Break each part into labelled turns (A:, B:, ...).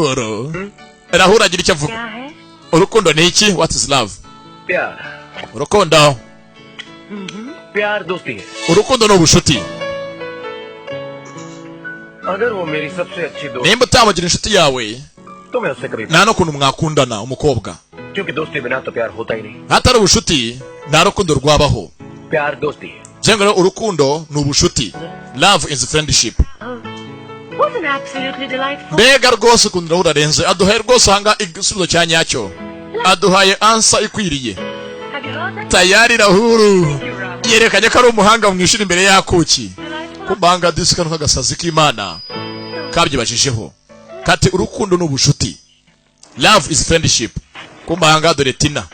A: Rahul agira icyo avuga.
B: क्या है?
A: Urukundo ni iki? What is love?
C: प्यार
A: Urukundo,
C: प्यार दोस्ती है।
A: urukundo ni ubushuti.
C: अगर वो मेरी सबसे अच्छी दोस्त
A: Nimba utamugira inshuti yawe,
C: तो मैं उससे कभी
A: nta n'ukuntu mwakundana umukobwa.
C: क्योंकि दोस्ती बिना तो प्यार होता ही नहीं।
A: Hatari ubushuti, nta rukundo rwabaho.
C: प्यार दोस्ती है।
A: Cyangwa rero urukundo ni ubushuti. Love is friendship.
B: Wasn't absolutely delightful.
A: Mbega rwose ukuntu Rahul arenze, aduhaye rwose ahanga igisubizo cya nyacyo, aduhaye answer ikwiriye.
B: Have you heard that?
A: Tayari Rahul yerekanye ko ari umuhanga mu ishuri imbere y'akuki. Kumbanga disi kano k'agasazi k'Imana kabyibajijeho kati urukundo ni ubushuti, love is friendship. Kumbanga dore Tina,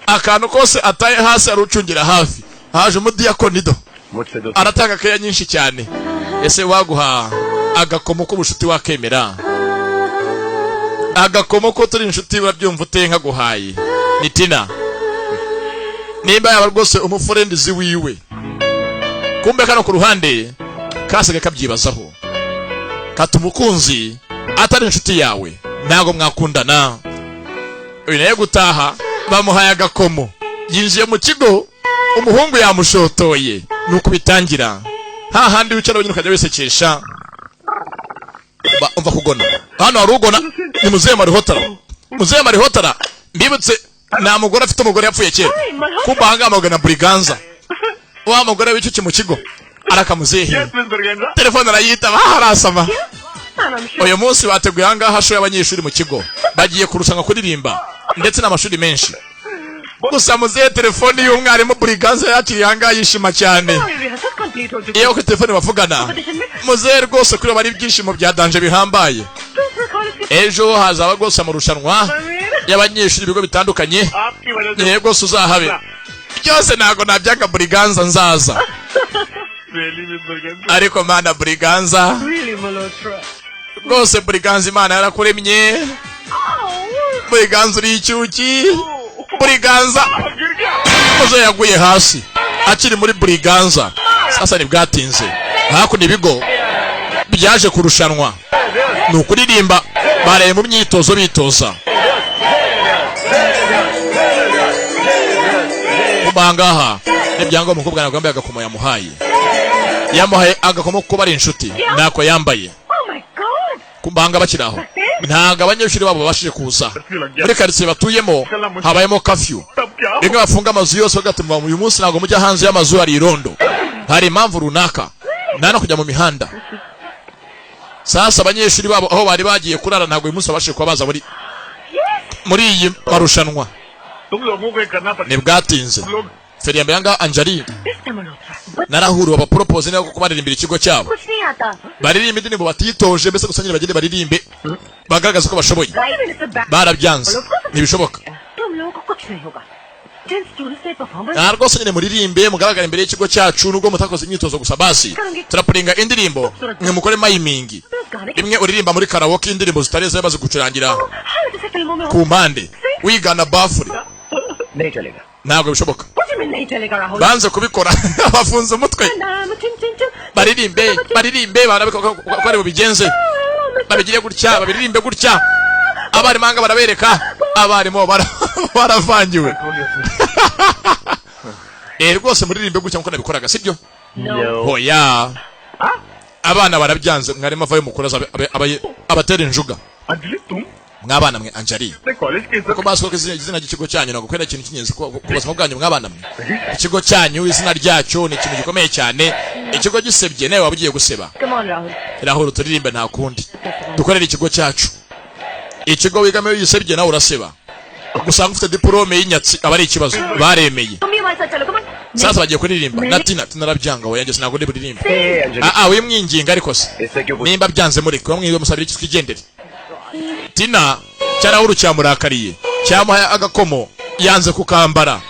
A: akantu kose ataye hasi arucungira hafi. Haje umudiyakonido.
C: मुझसे दोस्ती
A: Aratanga keya nyinshi cyane. Ese waguha agakomo k'ubushuti, wakemera agakomo ko turi inshuti? Urabyumva ute nkaguhaye? Ni Tina, nimba yaba rwose umufriendizi wiwe. Kumbe kano ku ruhande kasigaye kabyibazaho kata umukunzi atari inshuti yawe, ntabwo mwakundana. Uyu nawe gutaha bamuhaye agakomo, yinjiye mu kigo, umuhungu yamushotoye. Nuko bitangira hahandi wicara wenyine ukajya wisekesha. Umva kugona hano hari ugona, ni muzehe Marihotara. Muzehe Marihotara, mbibutse, nta mugore afite, umugore yapfuye kera. Kumva ahangaha amagana Buriganza, wa mugore w'icyuki mu kigo, arakamuzehe telefone arayitaba, harasama. Uyu munsi bateguye ahangaha show y'abanyeshuri mu kigo, bagiye kurushanwa kuririmba ndetse n'amashuri menshi. Gusa muzehe telefone y'umwarimu Buriganza yakiriye ahangaha, yishima cyane.
B: Rehearsal complete हो चुकी।
A: Iyo kuri telefone bavugana, muzehe rwose kuri bari ibyishimo bya danger bihambaye. Ejo hazaba rwose amarushanwa y'abanyeshuri ibigo bitandukanye,
D: आपकी वजह से
A: nyine rwose uzahabe byose. Ntabwo nabyanga Buriganza, nzaza.
D: Really, Miss Braganza.
A: Ariko Mana, Buriganza.
B: Really, Malhotra.
A: Rwose Buriganza, Imana yarakuremye. Buriganza, uri icyuki. Buriganza
D: गिर गया।
A: Muze yaguye hasi akiri muri Buriganza. Sasa ntibwatinze, hakuno ibigo byaje kurushanwa ni ukuririmba, baraye mu myitozo bitoza. Kubangaha n'ibyangombwa, umukobwa ntabwo yambaye agakomo yamuhaye. Yamuhaye agakomo kuko bari inshuti, ntako yambaye.
B: Oh my God!
A: Kumbanga bakiri aho, ntabwo abanyeshuri babo babashije kuza. Muri karitsiye batuyemo habayemo kafyu.
D: तब क्या?
A: Rimwe bafunga amazu yose, bagatuma uyu munsi ntabwo mujya hanze y'amazu, hari irondo, hari impamvu runaka, nta no kujya mu mihanda. Sasa abanyeshuri babo aho bari bagiye kurara ntabwo uyu munsi babashije kuba baza muri iyi marushanwa.
D: तुम लोगों को ये करना पड़ेगा।
A: Ntibwatinze,
D: लोग
A: feri ya mbere ngaha Anjali
B: Mr. Malhotra, but
A: narahuriwe abaporopoze niba kuko baririmbira ikigo cyabo.
B: कुछ नहीं आता।
A: Baririmba indirimbo batitoje, mbese gusa nyine bagende baririmbe bagaragaza ko bashoboye.
B: Even if the back
A: Barabyanze, ntibishoboka.
B: तुम लोगों को कुछ नहीं होगा। जिन स्टूडेंट्स ने performance
A: Nta rwose, nyine muririmbe mugaragara imbere y'ikigo cyacu nubwo mutakoze imyitozo. Gusa basi turapuringa indirimbo, mwe mukore miming.
B: गाने
A: Rimwe uririmba muri karaoke indirimbo zitari izo bazigucurangira
B: हाँ, जैसे फिल्मों में
A: ku mpande, wigana bafure.
C: नहीं चलेगा।
A: Ntabwo bishoboka.
B: कुछ भी नहीं चलेगा Rahul.
A: Banze kubikora, bafunze umutwe.
B: नाम चिन चिन चिन।
A: Baririmbe, baririmbe, barabikora ko ari bubigenze, babigire gutya, babiririmbe gutya. Abarimu anga barabereka, abarimu baravangiwe. Rwose muririmbe gutya nkuko nabikoraga, sibyo?
C: No.
A: Hoya, abana barabyanze. Mwarimu avayo mukuru aza abatera injuga.
D: Anjali, तुम
A: Mwabana mwe, Anjali,
D: अपने college के
A: kuko bazi ko izina ry'ikigo cyanyu ntabwo kwera ikintu cy'ingenzi ku buzima bwanyu. Mwabana mwe, ikigo cyanyu, izina ryacyo ni ikintu gikomeye cyane. Ikigo gisebye, nawe waba ugiye guseba.
B: Come on, Rahul.
A: Rahul, turirimbe, nta kundi, dukorere ikigo cyacu. Ikigo wigamo iyo gisebye nawe uraseba, gusanga ufite diporome y'inyatsi aba ari ikibazo. Baremeye.
B: तुम भी हमारे साथ चलो, come on.
A: Sasa bagiye kuririmba na Tina. Tina arabyanga, we yanjye sinabwo ndi buririmbe.
C: A Anjali,
A: Ah ah, wimwinginga ariko se.
C: इससे क्यों पूछ
A: Nimba byanze mureke, bamwiwe musabira iki, twigendere. Tina cyarahuru cyamurakariye, cyamuhaye agakomo yanze kukambara,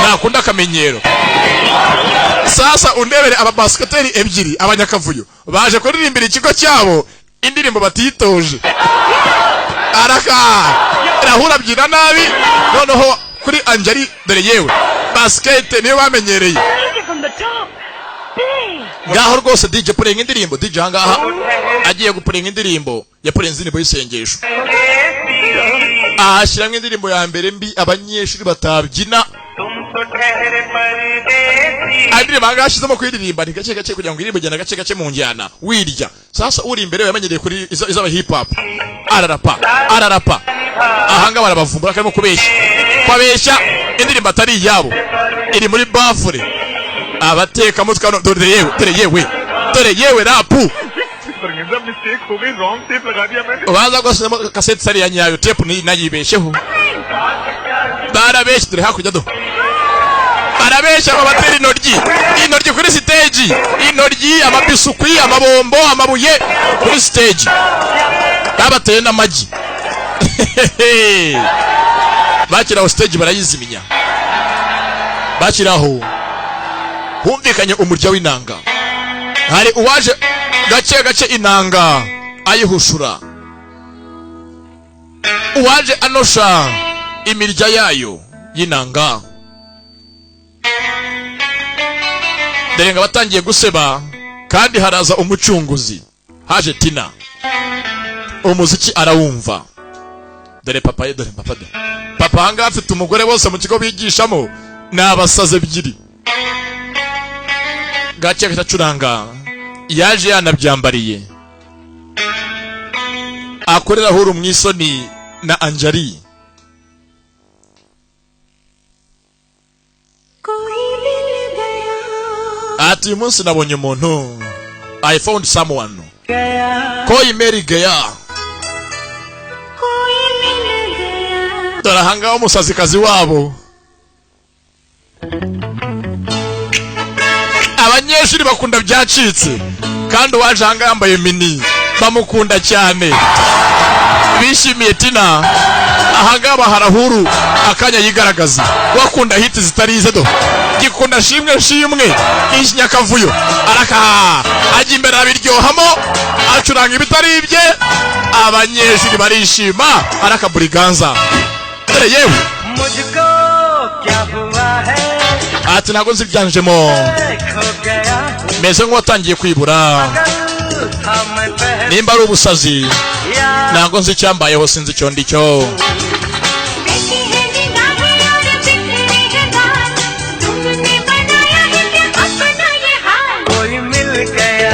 A: ntakunda akamenyero. Sasa undebere aba basiketeri ebyiri, abanyakavuyo baje kuririmbira ikigo cyabo indirimbo batitoje. Araka Rahura abyina nabi. Noneho kuri Anjali, dore yewe basikete niyo bamenyereye.
B: Take it from the top. Play.
A: Ngaho rwose DJ, purenga indirimbo. DJ ahangaha agiye gupurenga indirimbo. Yaporenze indirimbo y'isengesho, ahashyiramo indirimbo ya mbere mbi abanyeshuri batabyina. Indirimbo ahangaha ashyizemo kuyiririmba ni gake gake, kugira ngo iririmbo igenda gake gake mu njyana wirya. Sasa uri imbere yamenyereye kuri izaba hip hop, ararapa ararapa. Ahangaha barabavumbura karimo kubeshya, kwabeshya indirimbo atari iyabo, iri muri bafure. Abatekamutwe hano, dore yewe, dore yewe, dore yewe rap.
D: Mistake हो गई, wrong tape लगा दिया मैंने।
A: Ubanza rwose kasete itari iya nyayo, tape ni nayibeshyeho. Barabeshye, dore hakurya do barabeshya ngo batera intoryi, intoryi kuri stage, intoryi, amabisukwi, amabombo, amabuye kuri stage, babateye n'amagi. Bakiraho stage barayizimya, bakiraho humvikanye umurya w'inanga. Hari uwaje gake gake inanga ayihushura, uwaje anosha imirya yayo y'inanga. Dore ngo abatangiye guseba, kandi haraza umucunguzi. Haje Tina, umuziki arawumva. Dore papa ye, dore papa, dore papa. Ahangaha afite umugore, bose mu kigo bigishamo ni abasazi ebyiri. Gake gacuranga yaje yanabyambariye, akorera huru mu isoni na Anjali. Ati uyu munsi nabonye umuntu, I found someone, कोई मिल गया. Dore ahangaha umusazikazi wabo, abanyeshuri bakunda byacitse, kandi uwaje ahangaha yambaye mini bamukunda cyane, bishimiye Tina. Ahangaha baharahuru akanya yigaragaza, wakunda hit zitari ize, do gikunda shimwe shimwe ikinyakavuyo, araka ajya imbere abiryohamo, acuranga ibitari ibye, abanyeshuri barishima, araka buriganza. Dore yewe, ati ntabwo nzi ibyanjemo, meze nk'uwatangiye kwibura, nimba ari ubusazi ntabwo nzi icyambayeho, sinzi icyo ndi cyo.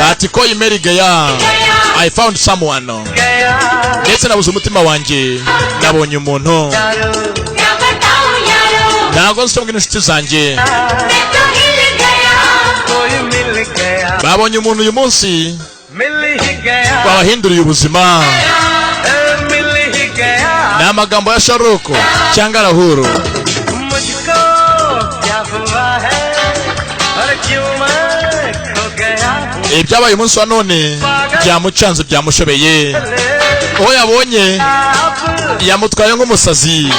A: Ati कोई मिल गया, I found someone, ndetse nabuze umutima wanjye, nabonye umuntu. Ntabwo nsonga n'inshuti zanjye babonye umuntu uyu munsi babahinduriye ubuzima. Ni amagambo ya Sharuko cyangwa Rahuru. Ibyabaye umunsi wa none byamucanze, byamushobeye. Uwo yabonye yamutwaye nk'umusazi.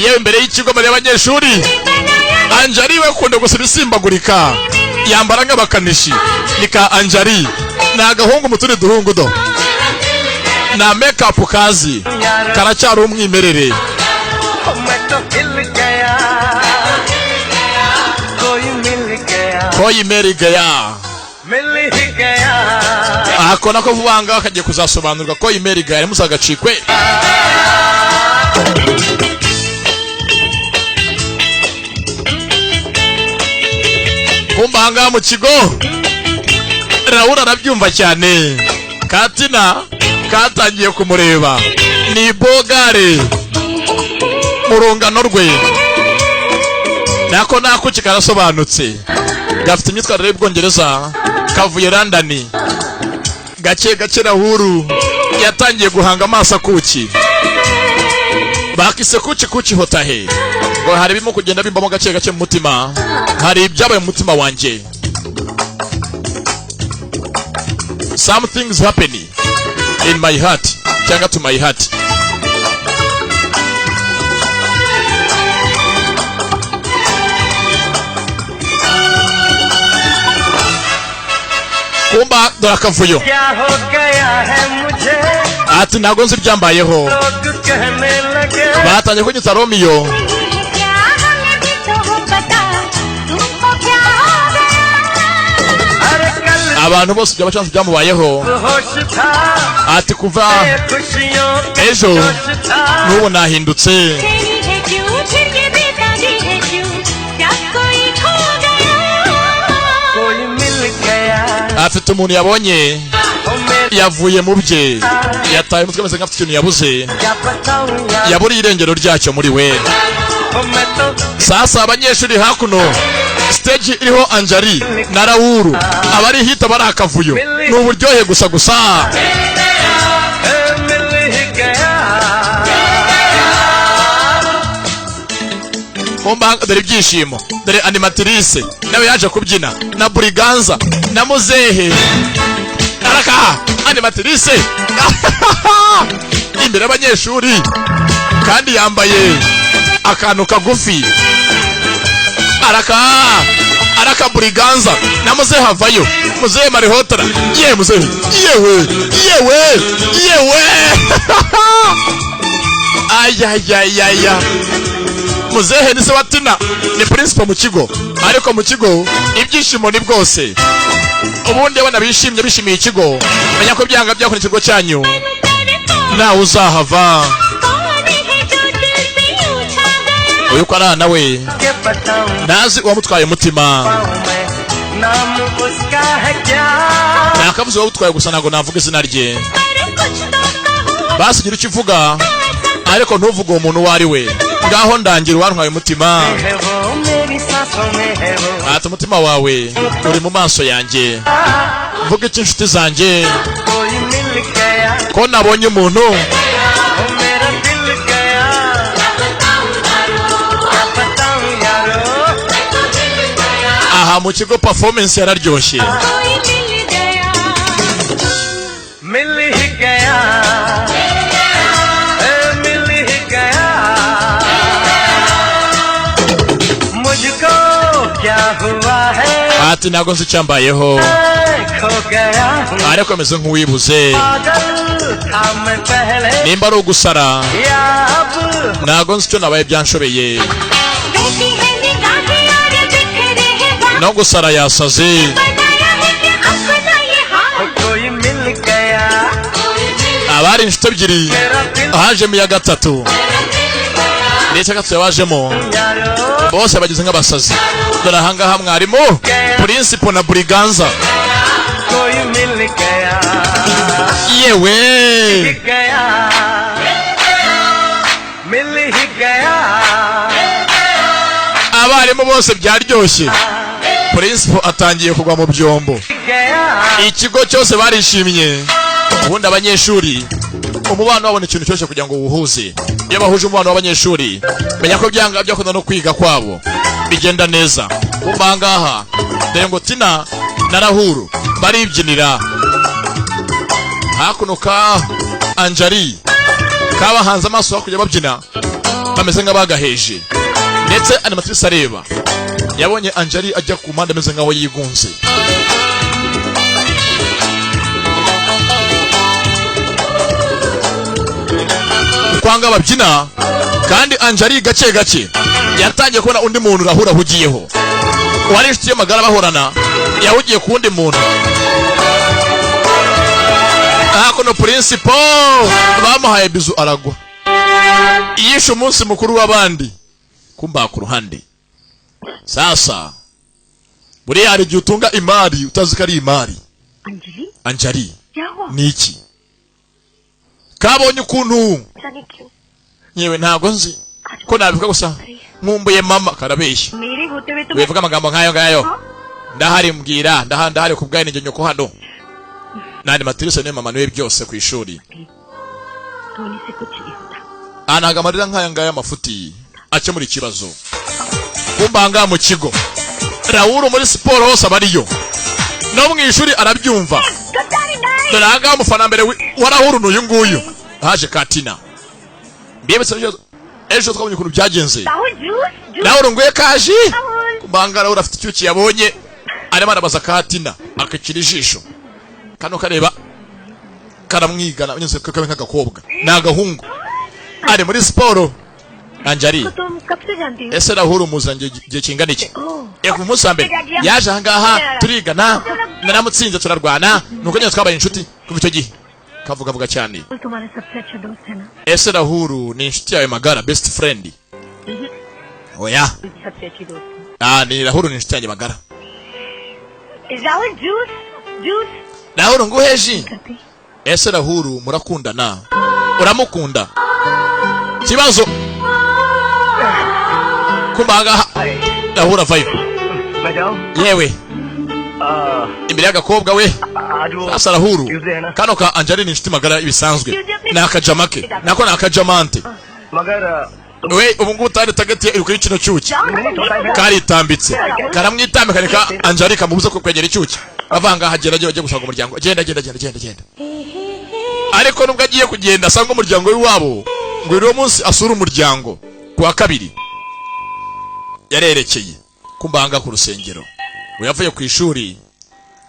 A: Yewe, imbere y'ikigo mbere y'abanyeshuri, Anjali we akunda gusa ibisimbagurika, yambara nk'abakanishi. Ni ka Anjali, ni agahungu mu tundi duhungu, do nta make-up kazi, karacyari umwimerere. कोई मिल गया, ako nako vuba ngaha kagiye kuzasobanurwa. कोई मिल गया, muzagacikwe. Kumba ahangaha mu kigo Raul arabyumva cyane, Katina katangiye kumureba, ni bogare mu rungano rwe, nako nakuki karasobanutse, gafite imyitwarire y'Ubwongereza, kavuye London. Gake gake Rahuru yatangiye guhanga amaso akuki bakise kuki kuki hotahe, ngo hari ibimo kugenda bimbamo gake gake mu mutima, hari ibyabaye mu mutima wanjye, something's happening in my heart cyangwa to my heart. Kumba dore akavuyo. Ati ntabwo nzi ibyambayeho, batangiye kunyita Romeo. Abantu bose byaba byamubayeho.
E: होश था
A: Ati kuva
E: खुशियों
A: ejo
E: जोश था
A: n'ubu nahindutse.
F: तेरी है क्यों फिर ये बेताबी है क्यों क्या कोई खो गया
E: कोई मिल गया
A: Afite umuntu yabonye
E: ओ मेरा
A: yavuye mu bye, yataye umutwe ameze nk'afite ikintu yabuze,
E: क्या बताऊं यार
A: yaburiye irengero ryacyo muri we.
E: ओ मैं तो
A: Sasa abanyeshuri hakuno stage iriho Anjali na Rauru, abari hita bari akavuyo, ni uburyohe gusa gusa.
E: ए, मिल ही गया
A: Kumba dore ibyishimo, dore animatrice nawe yaje kubyina na Buriganza na muzehe araka animatrice imbere y'abanyeshuri, kandi yambaye akantu kagufi araka araka Buriganza na muzehe avayo, muzehe marihotara ye muzehe yewe yewe yewe ayayayaya. Muzehe ni se wa Tina, ni principal mu kigo, ariko mu kigo ibyishimo ni bwose. Ubundi abana bishimye bishimiye ikigo, menya ko byanga byakora ikigo cyanyu nawe uzahava.
F: कौन है जो दिल से यूं छा गया
A: Uyu ko ari nawe
E: के बताऊं
A: ntazi uwamutwaye umutima.
E: मैं नाम उसका है क्या
A: Nakavuze uwawutwaye gusa, ntabwo navuga izina rye.
F: पर कुछ तो कहो
A: Basi gira icyo uvuga ariko ntuvuge uwo muntu uwo ari we. Ngaho ndangira uwantwaye umutima.
E: है वो मेरी सांसों में है वो
A: Ati umutima wawe uri mu maso yanjye, mvuga icyo inshuti zanjye
E: कोई मिल गया
A: ko nabonye umuntu.
E: ओ मेरा दिल गया क्या बताऊं यारो
A: Aha mu kigo performance yararyoshye.
F: कोई मिल गया
E: मिल ही गया ए, मिल ही गया मुझको क्या हुआ है
A: Ati ntabwo nzi icyambayeho,
E: खो गया हूँ
A: ariko ameze nk'uwibuze.
E: पागल था मैं पहले
A: Nimba ari ugusara
E: या अब
A: ntabwo nzi icyo nabaye byanshobeye.
F: बहती है निगाहें और बिखरे हैं बाल
A: No gusara yasaze.
F: बनाया है क्या अपना ये हाल
E: कोई मिल गया
A: Abari inshuti ebyiri
E: मेरा दिल
A: hajemo iya gatatu, ndetse gatatu yabajemo
E: यारो
A: bose bagize nk'abasazi. Dore ahangaha mwarimu principal na Buriganza
E: कोई मिल गया
A: yewe
E: गया मिल ही गया
A: abarimu bose byaryoshye. Principal atangiye kugwa mu byombo,
E: गया
A: ikigo cyose barishimye. Ubundi abanyeshuri umubano wabona ikintu cyose kugira ngo wuhuze. Iyo bahuje umubano w'abanyeshuri menya ko byanga byakunda no kwiga kwabo bigenda neza. Kumva ahangaha dore ngo Tina na Rahuru baribyinira hakuno ka Anjali kabahanze amaso hakurya babyina bameze nk'abagaheje, ndetse animatrice areba yabonye Anjali ajya ku mpande ameze nk'aho yigunze. Kwanga babyina kandi Anjali gake gake yatangiye kubona undi muntu Rahura ahugiyeho, wari inshuti ye magara bahorana yahugiye ku wundi muntu. Hakuno principal bamuhaye bizu aragwa, yishe umunsi mukuru w'abandi kumba ku ruhande. Sasa buriya hari igihe utunga imari utazi ko ari imari.
B: Anjali
A: Anjali
B: क्या हुआ
A: ni iki kabonye ukuntu
B: पता नहीं क्यों
A: yewe ntabwo nzi ko nabivuga gusa nkumbuye mama karabeshya.
B: मेरे होते हुए तुम
A: Wivuga amagambo nk'ayo ngayo, ndahari mbwira ndaha ndahari ku bwawe ninjye nyoko hano nandi matrice niwe mama niwe byose ku ishuri.
B: रोने से कुछ नहीं होता
A: Aha ntabwo amarira nk'aya ngaya amafuti akemura ikibazo. Kumba ahangaha mu kigo Raul muri siporo hose aba ariyo, no mu ishuri arabyumva. Dore ahangaha umufana mbere wa Raul ni uyu nguyu haje Katina. Mbibutse ejo twabonye ukuntu byagenze.
B: Rahul juice juice
A: Raul nguye kaji kumbanga. Raul afite icyuki yabonye arimo arabaza Katina akakira ijisho kano kareba karamwigana nyuze kabe nk'agakobwa ni agahungu ari muri siporo. Anjali
B: तुम कब से जानती हो
A: ese Rahul muzanye igihe kingana iki?
B: Oh
A: Ku munsi wa mbere yaje ahangaha turigana, Naramutsinze turarwana, nuko nyine twabaye inshuti kuva icyo gihe. Kavugavuga cyane.
B: तुम्हारा सबसे अच्छा दोस्त है ना?
A: Ese Rahuru ni inshuti yawe magara, best friend? Oya.
B: सबसे अच्छी दोस्त।
A: Ah, ni Rahuru, ni inshuti yanjye magara.
B: Rahul, juice, juice.
A: Rahuru, nguhe jus?
B: करते।
A: Ese Rahuru murakundana, uramukunda? Kibazo kumba ahangaha Rahuru avayo.
C: मैं जाऊँ?
A: Yewe, imbere y'agakobwa we.
C: आज वो
A: Sasa Rahuru,
C: Tuesday है ना?
A: Kano ka Anjali ni inshuti magara ibisanzwe, ni akajama ke, nako ni akajamante.
C: मगर
A: We ubu ngubu tari tagati iri kuri kino cyuki, karitambitse, karamwitambika, reka Anjali kamubuza ko kwegera icyuki. Avanga hagera agiye gusanga umuryango. Genda, genda, genda, genda, genda. Ariko nubwo agiye kugenda asanga umuryango w'iwabo, ngo uyu munsi asure umuryango ku wa kabiri, yarerekeye kumbanga ku rusengero ngo yavuye ku ishuri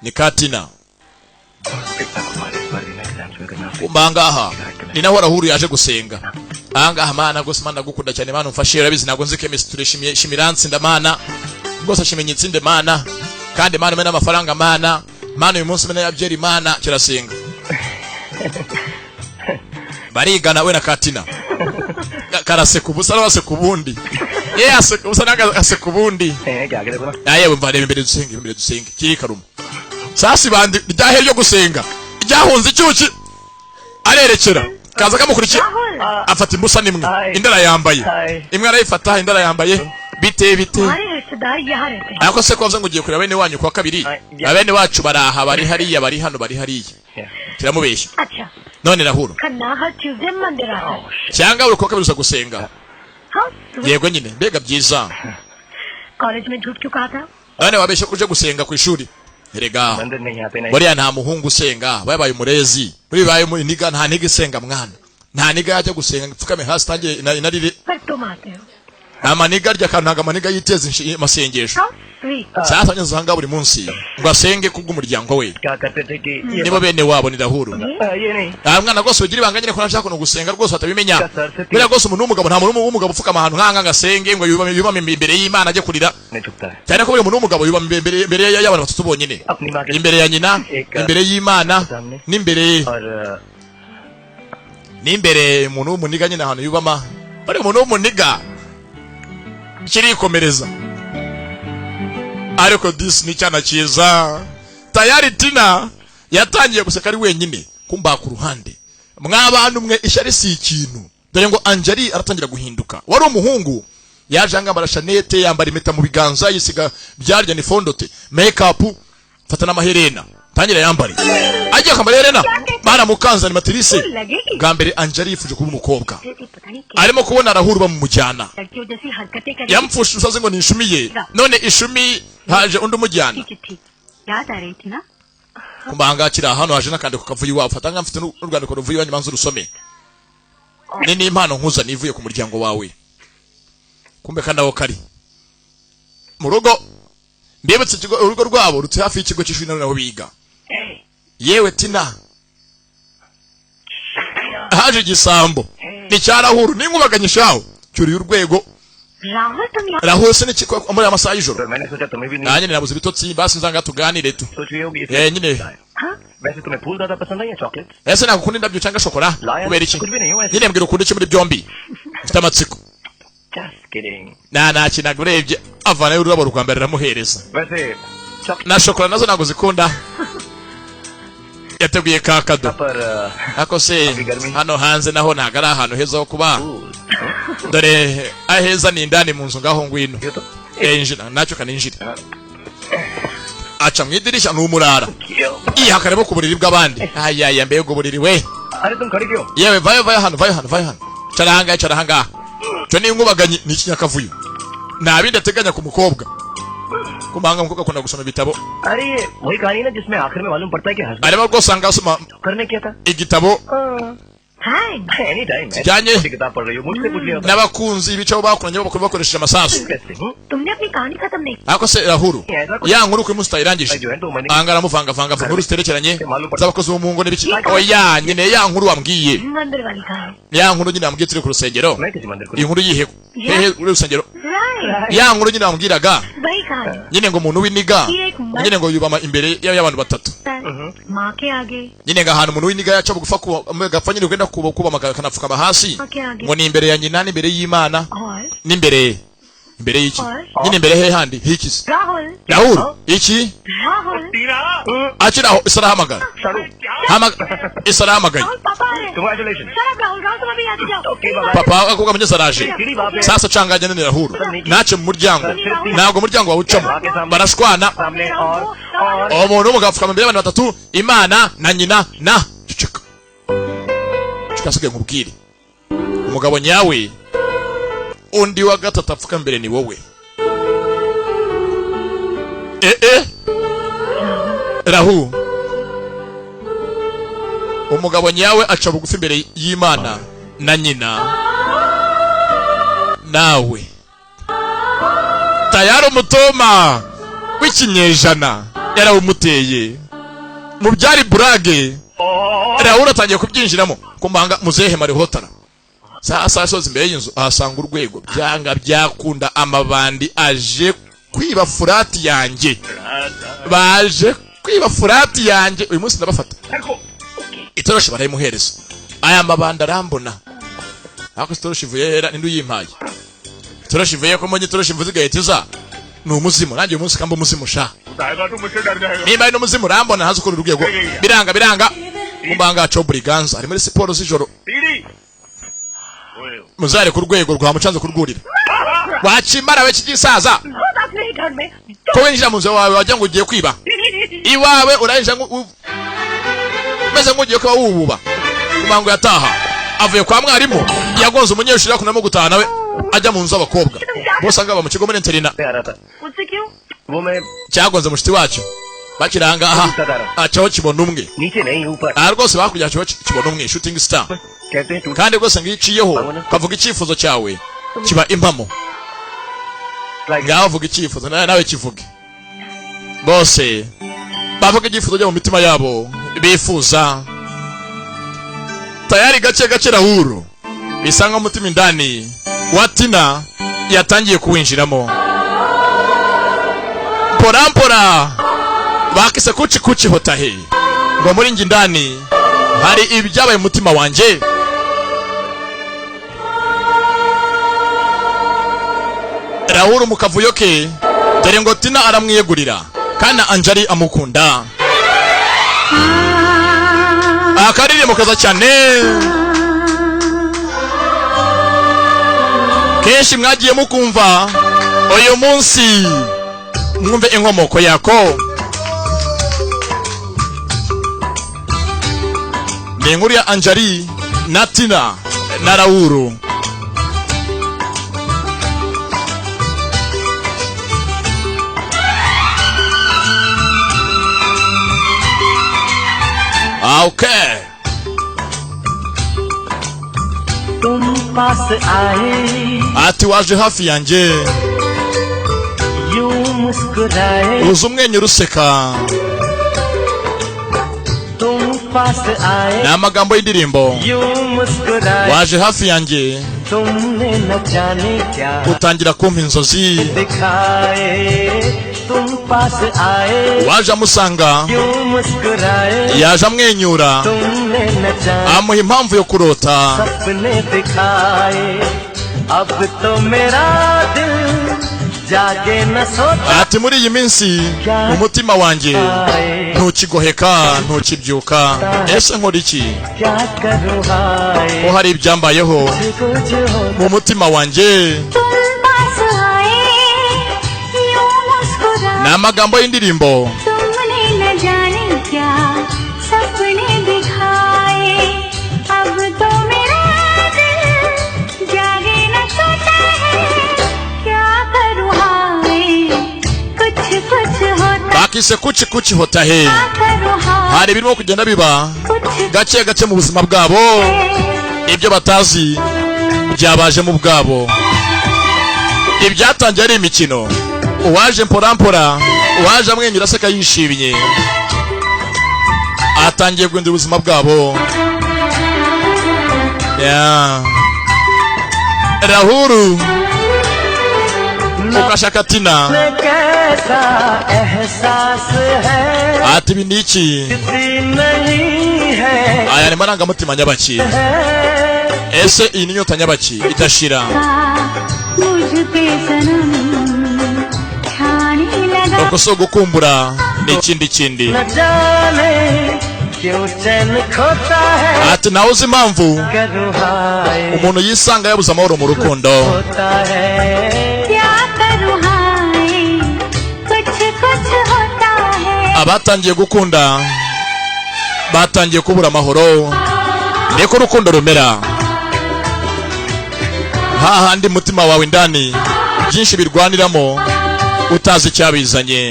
A: ni Katina. Kumbangaha ni naho Rahuru yaje gusenga ahangaha. Mana rwose, Mana ndagukunda cyane, Mana umfashe, urabizi ntabwo nzi chemistry, shimye shimiransi Mana rwose, shimenye itsinde Mana, kandi Mana umene amafaranga, Mana, Mana uyu munsi umene yabyeri Mana. Kirasenga, barigana we na Katina. Karaseka ubusa n'abaseka ubundi, ye aseka ubusa n'agaseka ubundi.
C: क्या करे ना?
A: Na yewe, mva reba imbere dusenge, imbere dusenge kiri karuma. Sasa ibandi ryahe ryo gusenga ryahunze icyuki, arerekera kaza kamukurikiye, afata imbusa nimwe, indi arayambaye. Imwe arayifata, indi arayambaye. Bite, bite?
B: तुम्हारे रिश्तेदार यहाँ रहते हैं?
A: Ariko se ko wavuze ngo ugiye kureba bene wanyu kuwa kabiri? Abene wacu baraha, bari hariya, bari hano, bari hariya. Kiramubeshya.
B: अच्छा।
A: None Rahuru,
B: Khanna हर Tuesday मंदिर आता है।
A: Cyangwa buri kuwa kabiri uza gusenga?
B: हाँ।
A: Yego nyine, mbega byiza.
B: College में झूठ क्यों कहा था?
A: None wabeshye ko uje gusenga ku ishuri erega.
C: मंदिर नहीं आते नहीं?
A: Buriya nta muhungu usenga, babaye umurezi muri mu niga, nta niga isenga mwana, nta niga yajya gusenga ngo ipfukame hasi itangire inarire.
B: पर तुम आते हो।
A: Nta maniga arya akantu, ntabwo amaniga yiteza amasengesho.
B: How sweet.
A: Sasa anyuze ahangaha buri munsi ngo asenge kubw'umuryango we.
C: क्या करते थे कि ये
A: Nibo bene wabo, ni Rahuru.
C: ये नहीं।
A: Nta mwana rwose ugira ibanga nyine ko nashaka ukuntu gusenga rwose batabimenya. Buriya rwose umuntu w'umugabo, nta muntu w'umugabo upfukama ahantu nk'aha ngo asenge, ngo yubame, yubame imbere y'Imana ajye kurira.
C: नहीं छुपता है।
A: Cyane ko buri muntu w'umugabo yubama imbere y'abantu batatu bonyine:
C: अपनी माँ के
A: imbere ya nyina, imbere y'Imana, n'imbere
C: और
A: n'imbere umuntu w'umuniga nyine ahantu yubama bari umuntu w'umuniga kirikomereza. Ariko disi ni icyana cyiza. Tayari Tina yatangiye guseka ari wenyine kumba ku ruhande. Mw'abantu mwe, ishyari si ikintu. Dore ngo Anjali aratangira guhinduka. Wari umuhungu yaje yambara chaînette, yambara impeta mu biganza, yisiga byarya ni fond de teint, make up, fata n'amaherena, tangira yambare, agiye kwambara iherena baramukanze animatrice.
B: लगेगी।
A: Bwa mbere Anjali yifuje kuba umukobwa.
B: पता नहीं
A: Arimo kubona Arahuru bamumujyana.
B: लड़कियों जैसी हरकतें कर
A: Yamupfusha umusazi ngo ni ishumi ye, none ishumi haje undi umujyana.
B: चिट्ठी याद आ रही थी ना?
A: Kumbanga kiri hano, haje n'akandiko kavuye iwawe. Fata nka mfite n'urwandiko ruvuye iwanyu, manza urusome, ni n'impano nkuzaniye ivuye ku muryango wawe. Kumbe kandi aho kari mu rugo, mbibutse ikigo, urugo rwabo rutuye hafi y'ikigo cy'ishuri naho biga. Yewe Tina, haje igisambo ni cyarahuru n'inkubaganyishaho cyuriye urwego.
B: Rahul, तुम यहाँ?
A: Rahuru se n'iki muri aya masaha y'ijoro?
C: तो मैंने सोचा तुम्हें भी नहीं
A: Nanjye nabuze ibitotsi, basi nzanga tuganire tu.
C: सोच रही होगी।
A: Eh, nyine.
B: हाँ।
C: वैसे तुम्हें फूल ज्यादा पसंद है या chocolate?
A: Ese ntabwo ukunda indabyo cyangwa shokora?
C: Lion,
A: Kubera iki?
C: कुछ भी नहीं हुआ ऐसे।
A: Nyine mbwira, ukunda iki muri byombi? Mfite amatsiko.
C: Just kidding.
A: Nta kintu, ntabwo urebye avanayo ururabo rwa mbere aramuhereza.
C: वैसे chocolate
A: Na shokora nazo ntabwo zikunda. Yateguye ka kado.
C: पर
A: Ariko se hano hanze naho ntabwo ari ahantu heza ho kuba.
C: फूल
A: Dore aheza ni indani mu nzu, ngaho ngwino.
C: ये तो
A: Eh, injira nacyo kaninjira, aca mu idirishya, ni umurara.
C: क्यों?
A: Iya, karebo ku buriri bw'abandi. Ayaya, mbega uburiri we!
C: अरे तुम खड़े क्यों?
A: Yewe, vayo, vayo hano, vayo hano, vayo hano, cara ahangaha, cara ahangaha. Cyo ni inkubaganyi, ni ikinyakavuyo, nta bindi ateganya ku mukobwa. Kumanga umukobwa akunda gusoma ibitabo.
C: अरे ये वही कहानी ना जिसमें आखिर में मालूम पड़ता है कि husband
A: Arimo rwose ahangaha asoma
C: करने क्या था?
A: igitabo
B: thanks.
C: Any time.
A: kijyanye
C: किताब पढ़ रही हो, मुझसे पूछ लिया होता।
A: n'abakunzi bicaho bakoranye bakora bakoresheje amasasu.
C: कैसे हूँ?
B: तुमने अपनी कहानी खत्म नहीं
A: Ariko se Rahuru, ya nkuru kuri munsi utayirangije?
C: जो है तो मैंने
A: Ahangaha aramuvangavanga avuga inkuru ziterekeranye z'abakozi bo mu ngo n'ibiki. Oya nyine, ya nkuru wambwiye.
B: मंदिर वाली कहानी।
A: Ya nkuru nyine wambwiye turi ku rusengero.
C: मैं किसी मंदिर को
A: Iyi nkuru yihe? Hehe, uri rusengero?
F: Right.
A: Ya nkuru nyine wambwiraga.
F: वही कहानी।
A: Nyine ngo umuntu w'iniga nyine ngo yubama imbere y'abantu batatu.
F: माँ के आगे।
A: Nyine ngo ahantu umuntu w'iniga yaca bugufa gapfa nyine ugenda kubama akanapfukama hasi, ngo ni imbere ya nyina n'imbere y'Imana
F: और
A: n'imbere imbere y'iki nyine, imbere he handi hiki?
F: Rahul.
A: Rahul iki?
F: Rahul.
A: Akiri aho isi arahamagara. Isi arahamagaye.
F: Rahul, पापा आ रहे हैं।
C: Congratulation.
F: Shut up, Rahul. Rahul, तुम अभी आते जाओ।
A: Papa akobwa mugezi araje sasa, canganye none Rahul nace mu muryango, ntabwo umuryango wawucamo, barashwana.
C: सामने और और
A: Umuntu w'umugabo apfukama imbere y'abantu batatu, Imana na nyina na ceceka ceceka, asigaye nkubwire umugabo nyawe, undi wa gatatu apfuka imbere ni wowe. Eh eh, Rahu, umugabo nyawe aca bugufi imbere y'Imana na nyina nawe. Tayari umutoma w'ikinyejana yarawumuteye mu byari burage. Rahul atangiye kubyinjiramo kumbanga muzehe marihotara. Sasa asoza imbere y'inzu ahasanga urwego, byanga byakunda amabandi aje kwiba furati yanjye, baje kwiba furati yanjye uyu munsi ndabafata. Itoroshi barayimuhereza, aya mabandi arambona, ariko itoroshi ivuye hera? Ninde uyimpaye itoroshi? Ivuye ko mbonye itoroshi mvuze igahita iza, ni umuzimu. Nanjye uyu munsi kamba umuzimu sha.
D: बताएगा तो मुझसे डर जाएगा।
A: Nimba ari n'umuzimu urambona, ntazi ukora urwego, biranga biranga. Kumbanga aco buriganza ari muri siporo z'ijoro.
D: सीढ़ी।
A: Muzare ku rwego rwamucanze kurwurira, wakimara we kigisaza.
B: खुद अपने ही घर में।
A: Ko winjira mu nzu wawe wagira ngo ugiye kwiba iwawe, urinjira umeze nk'ugiye kuba wububa. Kumango yataha avuye kwa mwarimu, yagonze umunyeshuri yakunamo gutaha nawe ajya mu nzu y'abakobwa bose angaba mu kigo muri interina.
C: आ रहा था।
B: मुझसे क्यों?
C: वो मैं
A: Cyagonze mushiti wacyo bakiranga aha, acaho kibona umwe.
C: नीचे नहीं, ऊपर।
A: Aha rwose bakurya acaho kibona umwe, shooting star.
C: कहते हैं टूट
A: Kandi rwose ngo iyo uciyeho ukavuga icyifuzo cyawe kiba impamo. Ngaho vuga icyifuzo nawe, nawe kivuge. Bose bavuga ibyifuzo byo mu mitima yabo bifuza. Tayari gake gake Rahuru bisa nk'umutima indani wa Tina yatangiye kuwinjiramo mpora mpora. Bakise kuki kuki hotahe, ngo muri njye indani hari ibyabaye mu mutima wanjye. Rahuru mu kavuyo ke, dore ngo Tina aramwiyegurira kandi Anjali amukunda. Akaririmbo kaza cyane kenshi mwagiye mukumva, uyu munsi mwumve inkomoko yako. Ni inkuru ya Anjali na Tina na Rahuru. Okay.
E: तुम पास आए,
A: Ati waje hafi yanjye,
E: यूं मुस्कुराए।
A: Uza umwenyura useka.
E: तुम पास आए,
A: Ni amagambo y'indirimbo.
E: यूं मुस्कुराए।
A: Waje hafi yanjye,
E: तुमने न जाने क्या
A: utangira kumpa inzozi.
E: दिखाए। तुम पास आए,
A: Waje amusanga,
E: यूं मुस्कुराए।
A: yaje amwenyura,
E: तुमने न जाने
A: amuha impamvu yo kurota.
E: सपने दिखाए। अब तो मेरा दिल जागे न सोता।
A: Ati muri iyi minsi umutima wanjye ntukigoheka, ntukibyuka, ese nkora iki?
E: क्या करूँ हाय,
A: Ko hari ibyambayeho
E: कुछ हो
A: mu mutima wanjye.
F: तुम पास आए, यूं मुस्कुराए।
A: Ni amagambo y'indirimbo.
F: तुमने न जाने क्या सपने दिखाए। अब तो मेरा दिल जागे न सोता है। क्या करूँ हाय, कुछ कुछ होता।
A: Bakise kuki kuki hotahe.
F: क्या करूँ हाय,
A: Hari ibirimo kugenda biba
F: कुछ
A: gake gake mu buzima bwabo, ibyo batazi byabaje mu bwabo. Ibyatangiye ari imikino, uwaje mpora mpora, uwaje amwenyura aseka yishimye, atangiye guhindura ubuzima bwabo. Yeah. Rahuru Ugashaka Tina.
E: कैसा एहसास है
A: Ati ibi ni iki?
E: नहीं है
A: Aya ni marangamutima nyabaki? Ese iyi ni inyota nyabaki idashira?
F: मुझ पे सनम छाने लगा
A: Uko si ugukumbura, ni ikindi kindi.
E: न जाने क्यों चैन खोता है
A: Ati nawe uzi impamvu
E: करूँ हाय
A: umuntu yisanga yabuze amahoro mu rukundo.
E: होता है
F: क्या करूँ हाय कुछ कुछ होता है
A: Abatangiye gukunda batangiye kubura amahoro, niko urukundo rumera, hahandi mutima wawe indani byinshi birwaniramo utazi icyabizanye.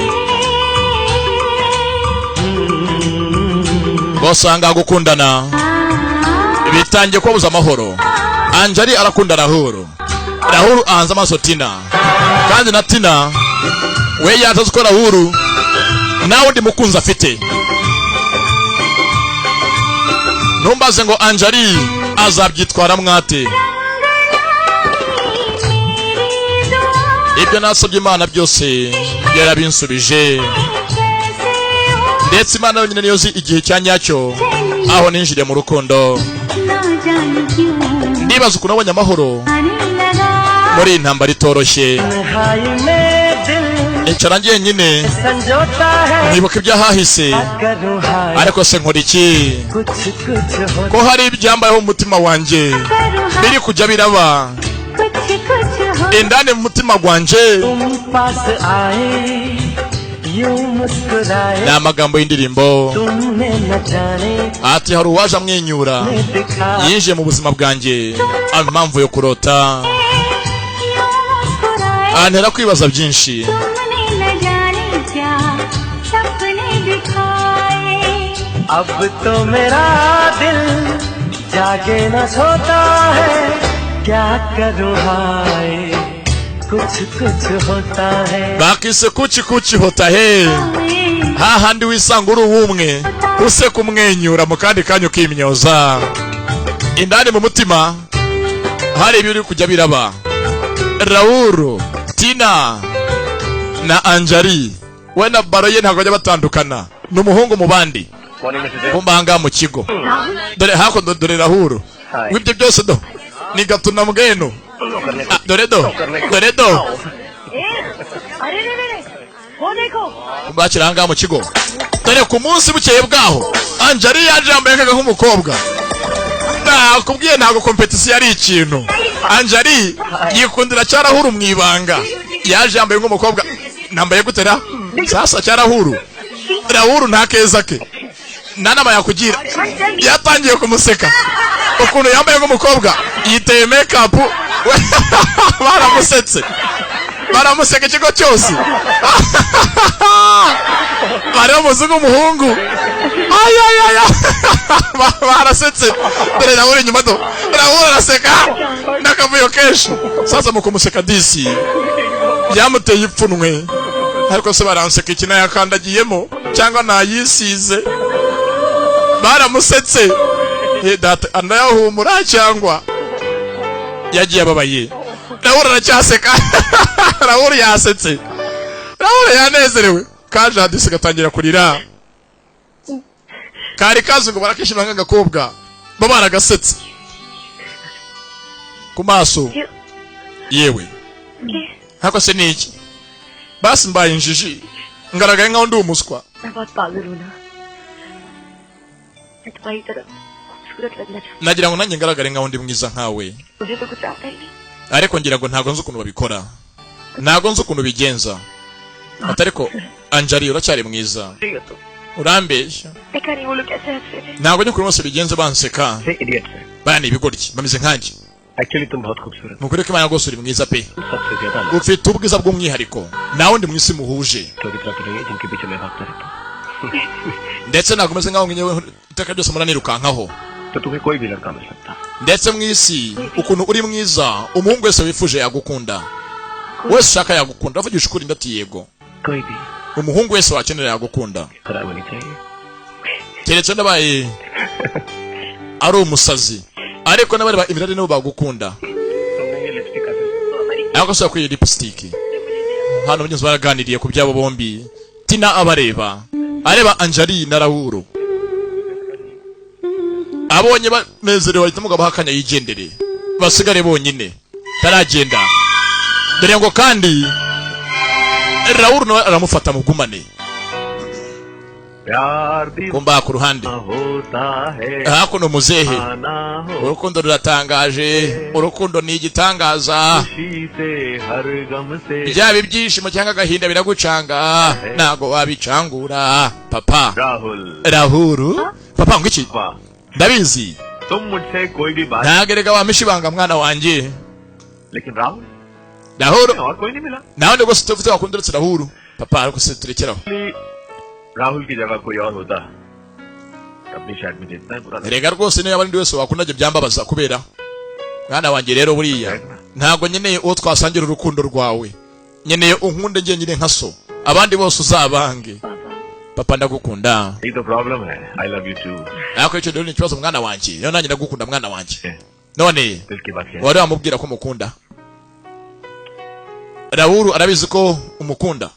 A: Bose ahangaha gukundana bitangiye kubabuza amahoro. Anjali arakunda Rahuru, Rahuru ahanze amaso Tina, kandi na Tina we yatazi ko Rahuru nawe undi mukunzi afite. Ntumbaze ngo Anjali azabyitwara mwate. Ibyo nasabye Imana byose yarabinsubije, ndetse Imana yonyine niyo nzi igihe cya nyacyo aho ninjiriye mu rukundo.
F: ना जाने क्यों
A: Ndibaza ukuntu nabonye amahoro
F: आने लगा
A: muri iyi ntambara itoroshye.
E: हाय में दिल
A: Nicara njyenyine
E: संजोता है
A: nkibuka iby'ahahise,
E: करूँ हाय
A: ariko se nkora iki
E: कुछ कुछ होता
A: ko hari ibyambayeho mu mutima wanjye
F: करूँ हाय
A: biri kujya biraba
F: कुछ कुछ हो
A: indani mu mutima gwanjye?
E: तुम पास आए यूं मुस्कुराए
A: Ni amagambo y'indirimbo.
E: तुमने न जाने
A: Ati hari uwaje amwenyura,
E: दिखा
A: yinjiye mu buzima bwanjye ampa impamvu yo kurota,
F: यूं मुस्कुराए
A: antera kwibaza byinshi.
F: तुमने न जाने क्या सपने दिखाए
E: अब तो मेरा दिल जागे न सोता है क्या करूँ हाय कुछ कुछ होता है
A: Bakise Kuch Kuch Hota Hai, hahandi wisanga uri uwumwe useka umwenyura, mu kandi kanya ukimyoza indani mu mutima hari ibiri kujya biraba. Rauru, Tina na Anjali we na baro ye ntabwo bajya batandukana, ni umuhungu mu bandi. Kumba ahangaha mu kigo, dore hakuno, dore Rahuru w'ibyo byose, do ni gatuna mbwenu. Ah, dore do, dore do.
B: अरे रे रे रे वो देखो
A: Bakiri ahangaha mu kigo, dore ku munsi bukeye bwaho Anjali yaje yambaye nk'umukobwa. Nakubwiye ntabwo compétition ari ikintu. Anjali yikundira Cyarahuru mu ibanga, yaje yambaye nk'umukobwa. Nambaye gutera sasa Cyarahuru, Rahuru nta keza ke, nta nama yakugira. Yatangiye kumuseka ukuntu yambaye nk'umukobwa, yiteye make-up. Baramusetse, baramuseka ikigo cyose bari bamuzi nk'umuhungu. Ayayaya, barasetse. Dore nawe inyuma, do Rahuru araseka n'akavuyo kenshi. Sasa mu kumuseka disi byamuteye ipfunwe, ariko se baranseka iki? Nayakandagiyemo cyangwa nayisize? Baramusetse. Eh, data anayahumura cyangwa yagiye ababaye. Rahuru aracyaseka, Rahuru yasetse, Rahuru yanezerewe. Kaje hadisi gatangira kurira, kari kazi ngo barakishima nk'agakobwa, bo baragasetse ku maso. Yewe, ntako se ni iki? Basi mbaye injiji, ngaragaye nkaho ndi umuswa.
B: मैं बहुत पागल हूँ ना मैं तुम्हारी तरह खूबसूरत लगना चाहती
A: Nagira ngo nanjye ngaragare nkaho ndi mwiza nkawe.
B: हूँ। मुझे तो कुछ आता ही नहीं।
A: Ariko ngira ngo ntabwo nzi ukuntu babikora, ntabwo nzi ukuntu bigenza. Ati ariko Anjali uracyari mwiza, urambeshya.
B: देखा नहीं वो लोग कैसे हंस रहे थे।
A: Ntabwo nyine bose bigenze banseka.
C: Idiot.
A: Baya ni ibigoryi bameze nkanjye.
C: Actually तुम बहुत खूबसूरत
A: Ni ukuri ko Imana rwose uri mwiza pe.
C: सबसे ज्यादा
A: Ufite ubwiza bw'umwihariko, nta wundi mu isi muhuje.
C: लड़कियों की तरह तो नहीं है जिनके पीछे मैं भागता रहता हूँ।
A: Ndetse ntabwo umeze nkaho ngewe iteka ryose muranirukankaho.
C: तो तुम्हें कोई भी लड़का मिल सकता।
A: Ndetse mu isi ukuntu uri mwiza, umuhungu wese wifuje yagukunda, wese ushaka yagukunda. Uravugisha ukuri? Ndati yego.
C: कोई भी
A: Umuhungu wese wakenera yagukunda.
C: खराब होनी चाहिए।
A: Keretse ndabaye ari umusazi, ariko n'abareba imirari nibo bagukunda.
C: तुमने ये लिपस्टिक का
A: Ariko se kuri iyi lipstick Hano mugenzi baraganiriye ku byabo bombi. Tina abareba, areba Anjali na Rahuru, abonye banezerewe, ahita umugabo akanya yigendere, basigare bonyine. Taragenda dore ngo kandi Rahuru nawe aramufata mugumane.
D: प्यार दीवाना
A: Kumba ku ruhande
D: होता है
A: hakuno muzehe.
D: आना हो
A: Urukundo ruratangaje, urukundo ni igitangaza.
D: खुशी से हर गम से
A: Byaba ibyishimo cyangwa agahinda biragucanga, ntago wabicangura papa.
D: Rahul.
A: Rahuru papa, ngo iki?
D: वाह।
A: Ndabizi.
D: तुम मुझसे कोई भी बात
A: Ntabwo erega wampisha ibanga mwana wanjye.
D: लेकिन राहुल
A: Rahuru
D: और कोई नहीं मिला।
A: Nawe rwose tufite wakunda uretse Rahuru papa, ariko se turekeraho.
D: Rahul की जगह कोई और होता तब भी शायद मुझे इतना ही बुरा लगता।
A: Erega rwose niyo yaba ari wese wakunda ibyo byambabaza kubera mwana wanjye. Rero buriya ntabwo nkeneye uwo twasangira urukundo rwawe, nkeneye unkunde njyenyine nka so, abandi bose uzabange. Papa, ndagukunda.
D: यही तो प्रॉब्लम है, I love you too.
A: Ariko icyo rero ni ikibazo mwana wanjye, rero nanjye ndagukunda mwana wanjye. None
D: दिल की बात है।
A: wari wamubwira ko umukunda? Rahuru arabizi ko umukunda.